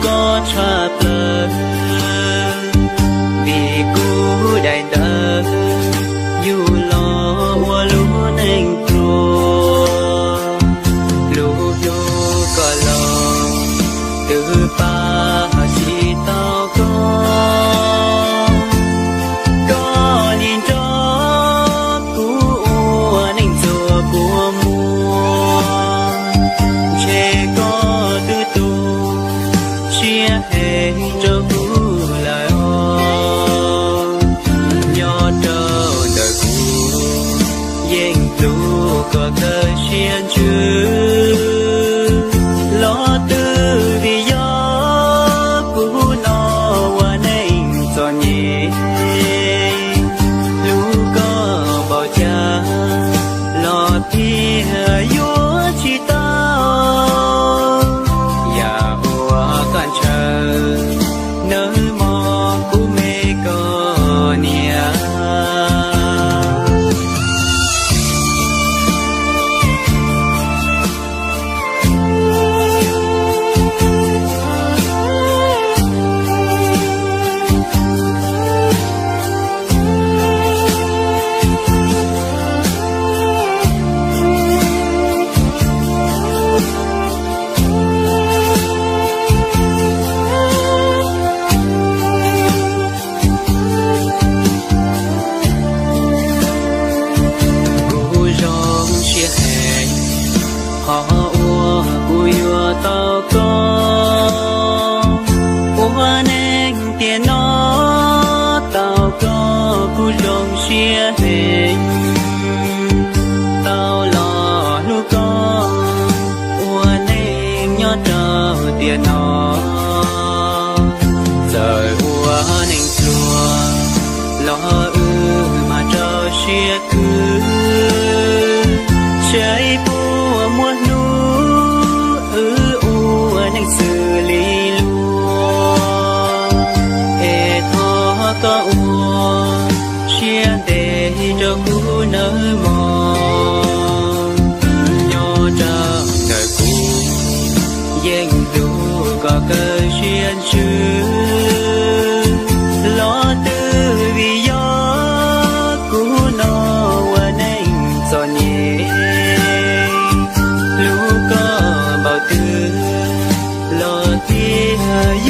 tshaj plaws, vim kuv daim ntawv yug los ua lub neej pluag. Lub hnub koj los, twb pab ho tsis tau koj, koj nim nrog kuv ua neej txuas kua muag, ntshe koj twb tu siab heev rau kuv lawm os. Nyob rau ntawm kuv yeej hlub koj kawg siab ntsws, los twb vim yog kuv no ua neej txom nyem, hlub koj npaum cas los thiaj yuav tsis tau. Yam uas koj ntshaw, nawb mog kuv me koj niam. Kuv zoo siab heev qhov uas kuv yuav tau koj, ua neej tiam no tau koj kuv zoo siab heev, tau los hlub koj ua neej nyob rau tiam no. Txawm ua neej pluag los wb mas rau siab khwv, saib puas muaj hnub wb ua neej xws li luag. Es thov koj ua siab ntev rau kuv nawb mog. Nyob rau ntawm kuv yeej hlub koj kawg siab ntsws, los twb vim yog kuv no ua neej txom nyem, hlub koj npaum twg los thiaj